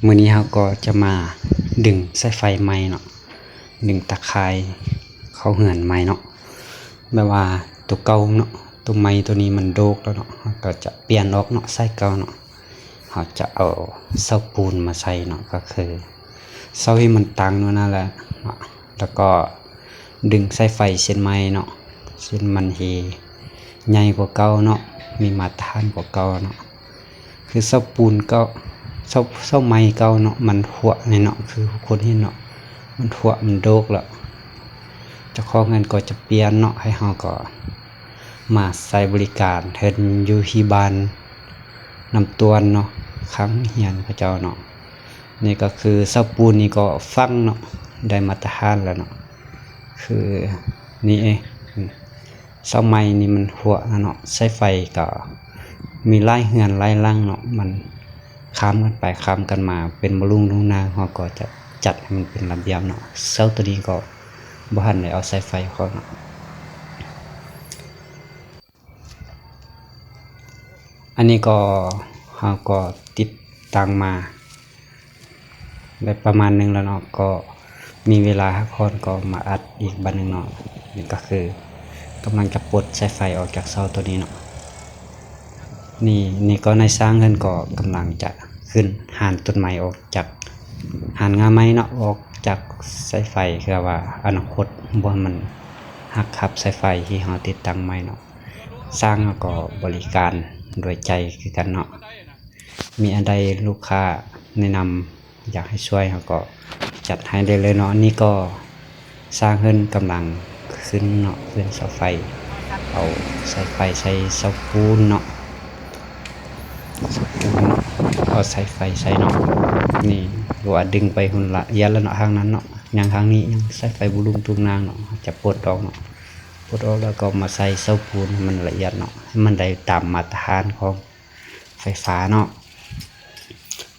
ມື້ນີ້ເຮົາກໍຈະມາດຶງສາຍໄຟໃໝ່ເນາະ, ດຶງຕາຂ່າຍເຂົ້າເຮືອນໃໝ່ເນາະ. ແບບວ່າໂຕເກົ່າເນາະ, ໂຕໃໝ່ໂຕນີ້ມັນໂດກແລ້ວເນາະ, ເຮົາກໍຈະປ່ຽນອອກເນາະ, ສາຍເກົ່າເນາະ. ເຮົາຈະເອົາເສົາປູນມາໃສ່ເນາະ, ກໍຄືເສົາທີ່ມັນຕັ້ງຢູ່ນັ້ນແຫຼະເນາະ, ແລ້ວກໍດຶງສາຍໄຟເສັ້ນໃໝ່ເນາະ, ເສັ້ນມັນທີ່ໃຫຍ່ກວ່າເກົ່າເນາະ, ມີມາດຕະຖານກວ່າເກົ່າເນາະ. ຄືເສົາປູນເກົ່າ ເສົາ ເສົາໄມ້ເກົ່າເນາະ, ມັນຮົວແນ່ເນາະ, ຄືທຸກຄົນເຫັນເນາະ, ມັນຮົວ ມັນໂດກແລ້ວ. ເຈົ້າຂອງເຮືອນກໍຈະປ່ຽນເນາະ, ໃຫ້ເຮົາກໍມາໃຊ້ບໍລິການເຮືອນຢູ່ທີ່ບ້ານນ້ຳຕວນເນາະ, ຂ້າງໂຮງຮຽນເຂົາເຈົ້າເນາະ. ນີ້ກໍຄືເສົາປູນນີ້ກໍຝັງເນາະ, ໄດ້ມາດຕະຖານແລ້ວເນາະ. ຄືນີ້ເອ ເສົາໄມ້ນີ້ມັນຮົວແລ້ວເນາະ, ສາຍໄຟກໍມີຫຼາຍເຮືອນຫຼາຍຫຼັງເນາະ, ມັນຂ້າມກັນໄປຂ້າມກັນມາເປັນບໍ່ລຸງລຸງນາງ, ເຮົາກໍຈະຈັດໃຫ້ມັນເປັນລະບຽບເນາະ. ເສົາໂຕນີ້ກໍບໍ່ທັນໄດ້ເອົາສາຍໄຟເຂົ້າເນາະ. ອັນນີ້ກໍ ເຮົາກໍຕິດຕັ້ງມາ ໄດ້ປະມານໜຶ່ງແລ້ວເນາະ, ກໍມີເວລາພັກຜ່ອນກໍມາອັດອີກບາດໜຶ່ງເນາະ. ນີ້ກໍຄືກຳລັງຈະປົດສາຍໄຟອອກຈາກເສົາໂຕນີ້ເນາະ. ນີ້ ນີ້ກໍນາຍຊ່າງເພິ່ນກໍກຳລັງຈະຂຶ້ນຫານຕົ້ນໄມ້ອອກຈາກ ຫານງ່າໄມ້ເນາະ, ອອກຈາກສາຍໄຟ ເພື່ອວ່າອະນາຄົດບໍ່ໃຫ້ມັນຫັກທັບສາຍໄຟທີ່ເຮົາຕິດຕັ້ງໃໝ່ເນາະ. ຊ່າງເຮົາກໍບໍລິການດ້ວຍໃຈຄືກັນເນາະ. ມີອັນໃດລູກຄ້າແນະນຳຢາກໃຫ້ຊ່ວຍ ເຮົາກໍຈັດໃຫ້ໄດ້ເລີຍເນາະ. ນີ້ກໍຊ່າງເພິ່ນກຳລັງຂຶ້ນເນາະ, ຂຶ້ນເສົາໄຟ, ເອົາສາຍໄຟໃສ່ເສົາປູນເນາະ, ເສົາປູນເນາະ, ເອົາສາຍໄຟໃສ່ເນາະ. ນີ້ ວ່າດຶງໄປພຸ້ນລະອຽດແລ້ວເນາະ, ທາງນັ້ນເນາະ, ຍັງທາງນີ້ຍັງສາຍໄຟບໍ່ລຸງຕຸງນາງເນາະ. ຈະປົດອອກເນາະ, ປົດອອກແລ້ວກໍມາໃສ່ເສົາປູນໃຫ້ມັນລະອຽດເນາະ, ໃຫ້ມັນໄດ້ຕາມມາດຕະຖານຂອງ ໄຟຟ້າເນາະ,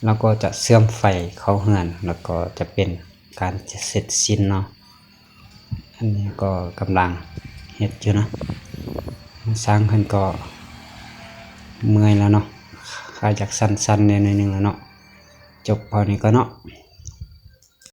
ແລ້ວກໍຈະເຊື່ອມໄຟເຂົ້າເຮືອນ, ແລ້ວກໍຈະເປັນການຈະເສັດສິ້ນເນາະ. ອັນນີ້ກໍກຳລັງເຮັດຢູ່ເນາະ. ຊ່າງເພິ່ນກໍເມື່ອຍແລ້ວເນາະ, ຂາຢາກສັ່ນໆແດ່ໜ້ອຍໜຶ່ງແລ້ວເນາະ. ຈົບເທົ່ານີ້ກ່ອນເນາະ.